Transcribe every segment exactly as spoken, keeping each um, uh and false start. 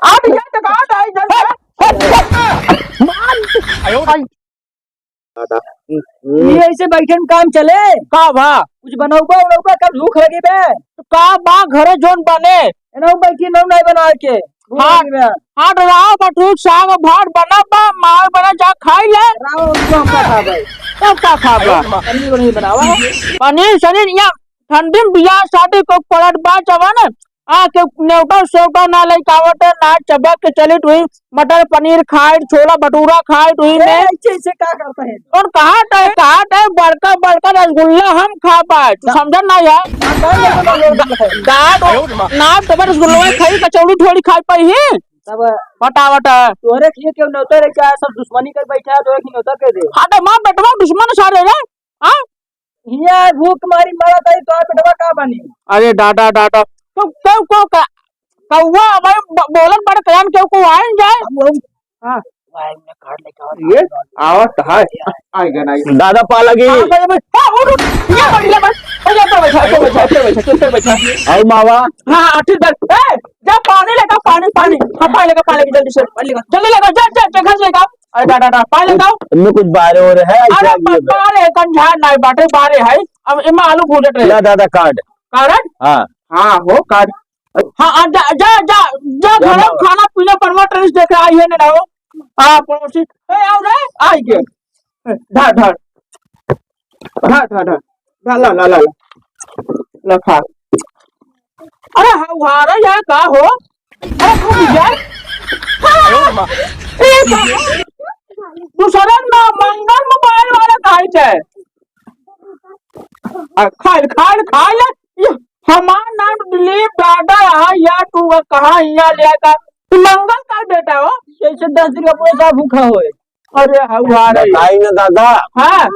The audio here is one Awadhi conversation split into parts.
आ भैया, तो कहाँ था? इधर से। मार। आई। ये ऐसे बैठन काम चले? का बा? कुछ बनौबा उनौबा, कब भूख लगे बे? तो का बा घरे जोन बने? एनहु बैठी नौ नहीं बना के। भूख हाँ, लगे बे। हाँ, तो राव बटुक साग भात बना बा, मार बना जा खाई ले। राव, तू हम का खा भाई? तब का खा बा? पनीर वनीर बनावा है। पनीर सनीर या ठंडी में बियाह शादी को पड़त बा जवन, आ के नेवता सेवता ना लइके आवत है, ना चबक के चलित हुई, मटर पनीर खाए, छोला भटूरा खाए, तो ई ए, में ऐसे, ऐसे का करता है? और कहा था, कहा था, बड़का, बड़का रसगुल्ला हम खा पाए, तू ना। समझा ना यार? ना, ना, ना, ना, ना, ना। गाड़, ना, तब रसगुल्ला खाई, कचौड़ी थोड़ी खाई पाई ही। तब बतावत है। तोहरे के लिए क्यों नौता रह गया? सब दुश्मनी कर बैठा है, तो एक ही नौता के दे। हाँ, तो माँ बेटवा दुश्मन सारे रे, हाँ? हियाँ भूख मारी मरत है, तो बेटवा का बनी? अरे दादा, दादा, तो क्यों, क्यों का, कौवा भाई ब-, बोलन बड़ कयान क्यों को आइन जाए? हाँ। ये आवत है, आइ गए ना। दादा पा लगी। हाँ, भाई, भाई, हाँ, उठ, उठ, ये बढ़िया बस, ये तो बैठा, तो बैठा, तो बैठा, तो बैठा। आओ मावा। हाँ, हाँ, ठीक है। ए, जा पानी लेकर, पानी, पानी। हाँ, पानी लेकर, पानी लेकर, जल्दी से, पानी लेकर। जल्दी लेकर, जा, जा, जा, घर से लेकर। अरे, जा, जा, जा, पानी लेकर। इनमें कुछ बारे हो रहे हैं, अरे, क्या ये बा-, बारे है, कंझा नहीं बाटे, बारे है। अब इमा आलू भूजत रहे। ला दादा, काट। काट? हाँ। हाँ, हो, काट। हाँ, आ, जा, जा, जा, जा, जा, घर में बाबा। खाना पीना बनवा, टेनिस देखे आई है ना हो। हाँ, पड़ोसी। ए, आओ रे, आई गए। ए, धर, धर। धर, धर, धर। धर, ला, ला, ला, ला। ला, खा। अरे, हाँ, उहारा यार, का हो? अरे, तू भी यार। हाँ। ए, का हो? दूसरा ना, मंगल मोबाइल वाला काहे है? आ, खाइल, खाइल, खाइल। ये हमार नाम दिलीप दादा है यार, तू कहाँ हियाँ ले आया? तू मंगल का बेटा हो? जैसे दस दिन का पैसा भूखा होए। अरे, हऊ आ रही। बताई ना दादा। हाँ।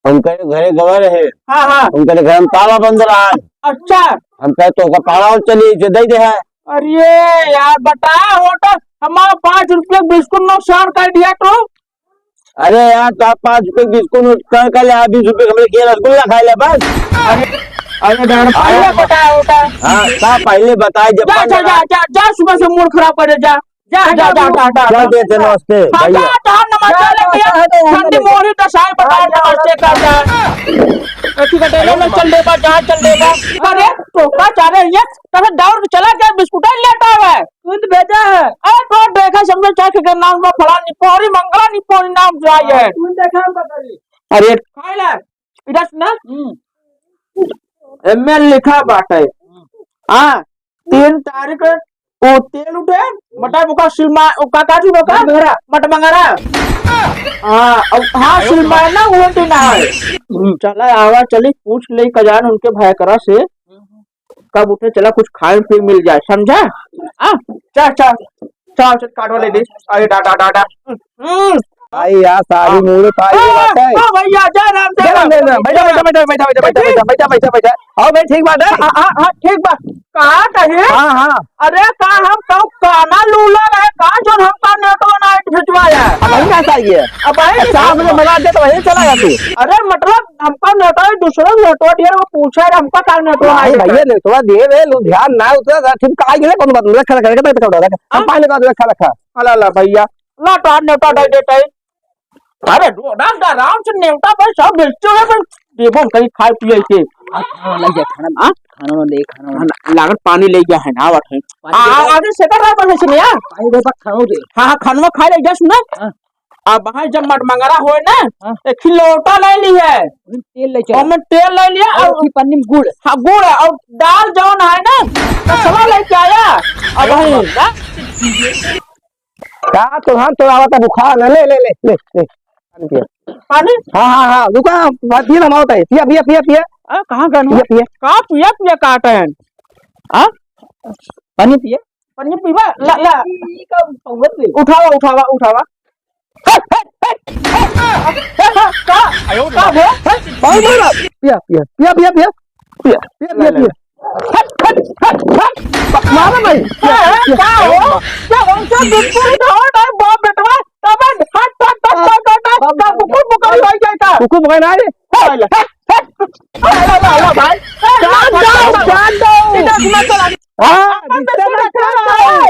उनके घरे गवा रहे। हाँ, हाँ। उनके घर में ताला बंद रहा। अच्छा। हम कहे, "तो का पहरा और चली, इसे दे दे है।" अरे यार, बता, होटल हमारा पाँच रुपये बिस्कुट नुकसान कर दिया तू। अरे यार, तो आप पाँच रुपये बिस्कुट कर, कर ले, आप बीस रुपये हमरे के रसगुल्ला खाए ले बस। अरे, अरे यार, पहले बताया होता। हाँ, का पहले बताए जब जा, बंद जा, रहा। जा, जा, जा, सुबह से मूड खराब करे, जा। जा, जा, जा, जा, जा, जा। चल देते नमस्ते, हाँ, भैया। जा, जा, नमस्ते जा, लेके जा, आ। जा, जा, ठंडी जा। मोरी तो साय बता, जा, जा, नमस्ते जा। कर जा। अथी का टेलर में चल देबा, जहाँ चल देबा। अरे, टोका चारे ये, तब दौड़ के चला गया, बिस्कुट ही लेता है। तू तो भेजा है। अरे, तो देखा, समझे, चाहे के नाम में फलानी पौरी, मंगला नी पौरी नाम जो आई है। तू देखा हम बता दी। अरे, खाए ला, इधर से ना। हम्म। एमे लिखा बाटे। हाँ, तीन तारीख ओ तेल उठे, मटर बुका सिलमा, ओ का, का चीज बा का? मटमंगरा। मटमंगरा। हाँ, अब, हाँ, सिलमा ना, वो दिन आए। हम्म, चला, आवा, चली, पूछ ले, कजान उनके भाई करा से, कब उठे, चला, कुछ खाए पी मिल जाए, समझा? हाँ, चल, चल, चल, चल, काटवा ले दे। अरे, डा, डा, डा, डा। हम्म। भाई यार, सारी हाँ। मूड़ पाई हाँ, बात है। हाँ भैया, जय राम, जय जय राम, राम। जय राम, बैठा, बैठा, बैठा। आओ भाई, ठीक बात है। हाँ, हाँ, हाँ, ठीक बा। कहा कहे? हाँ, हाँ। अरे, का हम कहूँ काना लूला रहे, का जोन हमका नेटवा नाइट भिजवाया? अब हम कहाँ से आइए? अब भाई, अच्छा, आपने मना दिया तो वहीं चला गया तू। अरे, मतलब, हमका नेटवा दूसरे नेटवा दिया, वो पूछा है, हमका का नेटवा भाई, नाइट भैया, नेटवा दिए वे, लुधियान ना उतरा, ठीक कहा गया, कौन बात, रखा, रखा, रखा, रखा, रखा। हाँ? पानी का रखा, रखा। अला, अला, भैया, ला, तो नेटवा दे देता है। अरे, रोडा डराम से नेवता भाई सब बेचते हैं भाई। देबो कहीं खाए पिए के। आ, खाना ले जा, खाना, हाँ? खाना ले, खाना। खाना, लागत पानी ले गया है ना, आवत है। पानी आ, ले जा। आगे से कर रहा है, सुनिया। पानी दे, बस खाओ दे। हाँ, हाँ, खानवा खा ले जा, सुना। हाँ। अब वहाँ जब मटमंगरा होए ना, हाँ। एक ही लोटा ले ली है। तेल ले चला। ओमे तेल ले लिया और और एक ही पन्नी में गुड़। हाँ, गुड़ और दाल जौन है ना, कसवा लेके आया। अब वही का? का तोहार तो आवता बुखार ना, ले, ले, ले, ले, ले, पानी पिया। पानी? हाँ, हाँ, हाँ, रुका, बात ये ना होता है, पिया, पिया, पिया, पिया। अरे, कहाँ गन पिया, पिया। का पिया, पिया काटे हैं? हाँ? पानी पिए। पानी पीबा? ला, ला। ई का पौवा पी? उठावा, उठावा, उठावा। हट, हट, हट, हट। का? का बे? बहुत बोला। पिया, पिया, पिया, पिया, पिया। पिया, पिया, पिया, पिया। हट, हट, हट, हट। मारो भाई। ए, ए, का हो? क्या हो? क्या बिस्कुट उठाओ ना, बाप बेटवा? तब हट, हट, हट, हट, हट, हट, हट, बुकुर, बुकुर हो जाए का? बुकुर, बुकुर ना रे। हट, हट, हट। अरे, ला, ला, ला, भाई। ए, जान दो, जान दो। इधर घुमा चला। हाँ, अपन जिससे बिस्कुट ना खा रहा है।